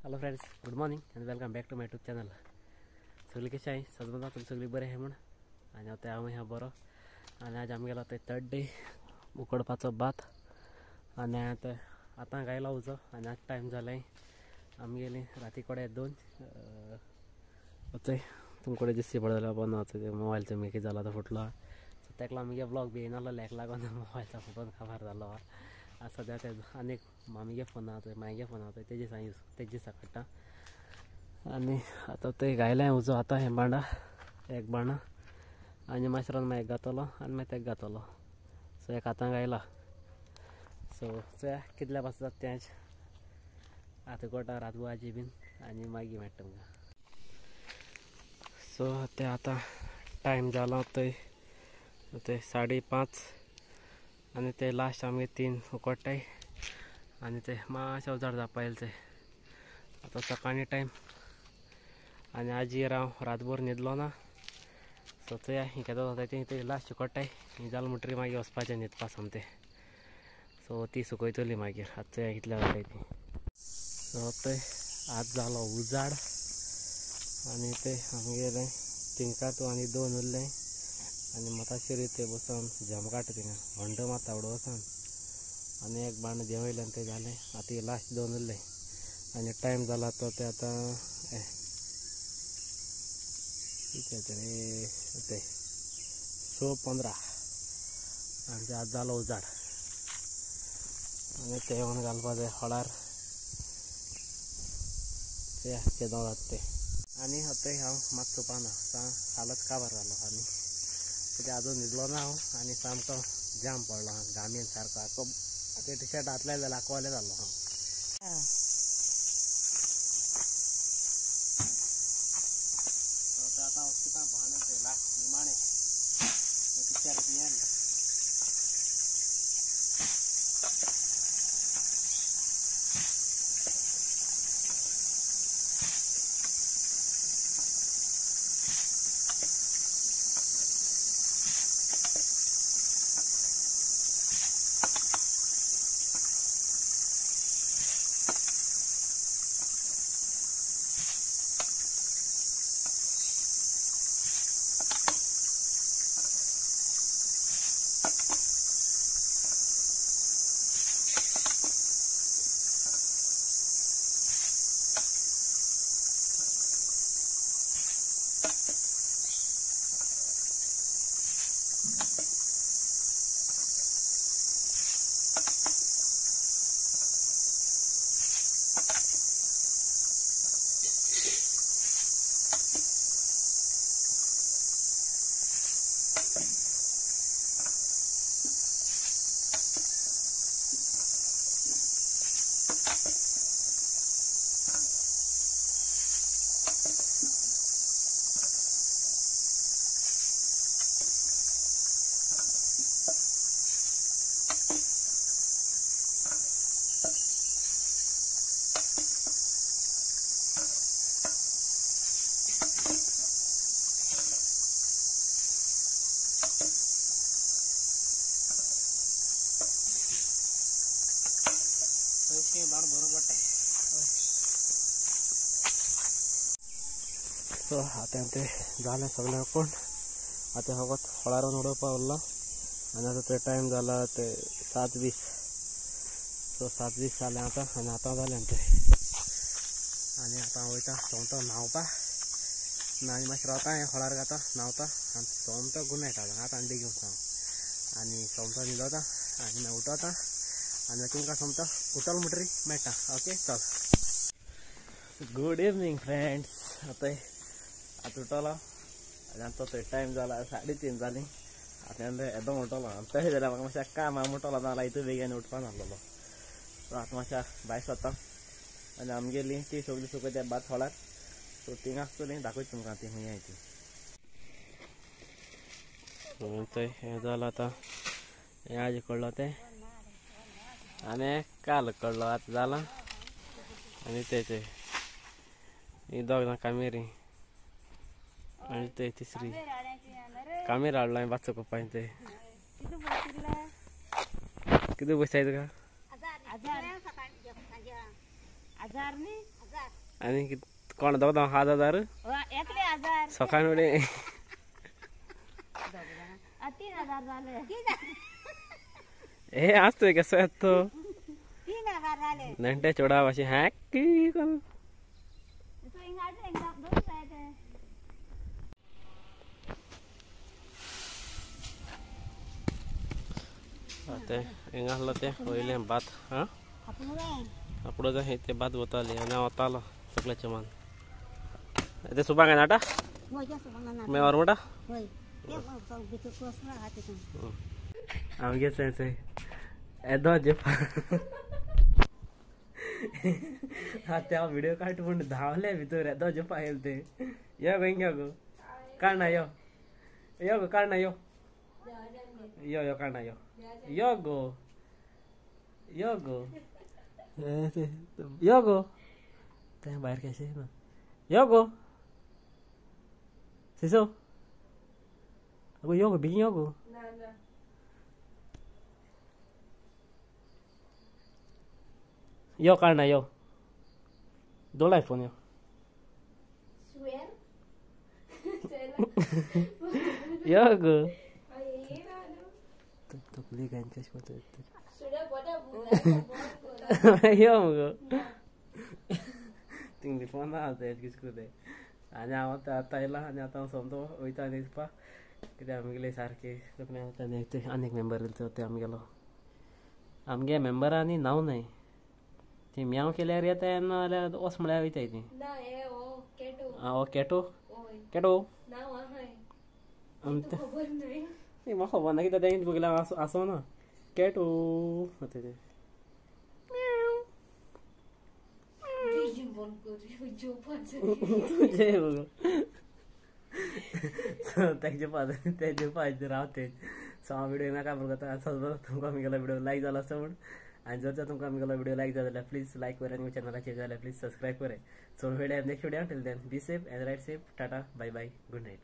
Hello friends, good morning and welcome back to my YouTube channel. सगळी कशी आहे सजमता तुम सगळी बरे आहे म्हण आनी आतां हांव ह्या बरो आनी आज आमी गेलो ते थर्ड डे उकडपाचो भात आनी आतां आतां गायला उजो आनी आतां टायम जालें आमी गेली राती कडेन 2 वचय तुमकडे दिसती पडलो जाल्यार बंद वचय मोबायल तुमी कितें जाला तो फुटलो सो तेका लागून आमगे ब्लॉग बी येयनासलो हेका लागून मोबायलचो फुटोन काबार जालो. आतां सद्या ते आनी मामीगे फोन आहा मायगे फोन आहा तेजे यूज तेजे दिसा काडटा आनी आतां ते गायलें उजो आतां हें बांडा एक बाणा आनी मातशें रावन मागीर एक घातलो आनी मागीर तेक घातलो. सो एक आतां गायला. सो चोया कितल्या पासून जाता तेंच आतां कोटा रातभर आजी बीन आनी मागीर मेळटा तुमकां. सो ते आतां टायम जाला थंय ते 5:30 आनी ते लास्ट आमगे 3 उकडटाय आनी ते मातशें उजाड जावपा येयले ते आतां सकाळीं टायम आनी आजी हांव रातभर न्हिदलो ना. सो चोया ही केदो जाता ती ते लास्ट उकडटाय ही जालें म्हणटकीर मागीर वचपाचें न्हिदपा सोमतें. सो ती सुकयतली मागीर आतां चोया कितल्या जाताय ती. सो थंय आतां जालो उजाड आनी ते आमगेलें 3 कातू आनी 2 उरलें आनी मोताशिरी ते बसून जाम काडटा थिंगा होंडो मारता उडो वचोन आनी एक बाण जेवयलें तें जालें. आतां लास्ट 2 उरलें आनी टायम जाला तो ते आतां कितें रे ते 6:15 आनी ते आतां जालो उजाड आनी ते येवन घालपा जाय हळार ते केदो जाता ते. आनी आतां हांव मातसो पाना हालत काबार जालो आनी कित्याक आजून न्हिदलो ना हांव आनी सामको जाम पडलो घामेन सारको आखो ते टी शर्ट घातले जाल्यार आखो जालो हांव. आतां वचता भाण लास्ट निमाणें पिक्चर बियन. सो आतां तें जालें सगळें कोण आतां फकत फळारून उडोवपा उरलो आनी आतां ते टायम जाला ते 7:20. सो 7:20 जालें आतां आनी आतां जालें तें आनी आतां वयता सोमतो न्हांवपा आनी मातशें रावता हें फळार घाता न्हांवता आनी सोमतो गुड नायट आतां आनी बेगीन वचता हांव आनी सोमतो न्हिदता आनी मागीर उठता आनी तुमकां सोमतो उठल म्हणटरी मेळटा. ओके चल. Good evening friends. आतां आतां उठलो आनी आतां थंय टायम जाला 3:30 जालीं. आतां येदो उठलो आनी तशें जाल्यार म्हाका मातशें काम आहा उठलो ना जाल्यार इतू बेगीन उठपा नासलेलो. सो आतां मातशें भायर सरता आनी आमगेली ती सगळी सुकयता भात फळार. सो थिंगा आसतली दाखयता तुमकां ती खंय ती. सो थंय हें जालां आतां हें आज कडलो तें आनी काल कडलो आतां जालां आनी तें ही दोग जाण कामेरी आनी ते तिसरी कामेर हाडला भात सुकोवपाक ते कितें बसाय तुका हजार न्ही आनी कोण दोग 7,000 एकले हजार सकाळ फुडें 3,000 जाले. हे आज तुवें कसो येता तो 3,000 जाले. नेण्टे चेडा भाशेन हॅक करून ते हिंगा आसलो ते वयलें भात. आं आपुडो जाय ते भात वताले आनी हांव वतालो सगळ्या चमान. ते सुपांक नाटा मागीर व्हर म्हणटा आमगे चोय येदो जेपा ते हांव व्हिडिओ काडटा म्हूण धांवले भितर येदो जेपा येयले ते. यो गो हिंग यो गो काडना यो यो गो काडना यो यो यो काडना यो यो गो यो गो यो गो तें भायर कशें ना यो गो सिसो अगो यो गो बेगीन यो गो. यो काडना यो दोलाय फोन यो यो गो तकली घाण कशी यो मगो तिंगली फोन आहा ते कितें करता. आनी हांव आतां आयलां आनी आतां हांव सोमतो वयता आनी दिसपा कित्याक आमगेले सारके सगळे आनी एक मेंबर येयलो ते आमगेलो आमगे मेंबरांनी नांव न्हय ती म्यांव केल्यार येता ना जाल्यार वच म्हळ्यार वयताय ती. आं हो कॅटो कॅटो म्हाका खबर ना कित्याक तें बगयल्यार आसो ना कॅटो तें तुजें मगो तेजे तेजे पांच रावते. सो हांव व्हिडिओ नाका बघता सगळो तुमकां आमगेलो व्हिडिओ लायक जाला आसता म्हूण. आनी जर तुमकां आमगेलो व्हिडिओ लायक जाला जाल्यार प्लीज लायक करात आनी चॅनलाचेर जाल्यार प्लीज सबस्क्रायब करात. सो मेळया next video. Till then be safe and ride safe. Tata bye bye good night.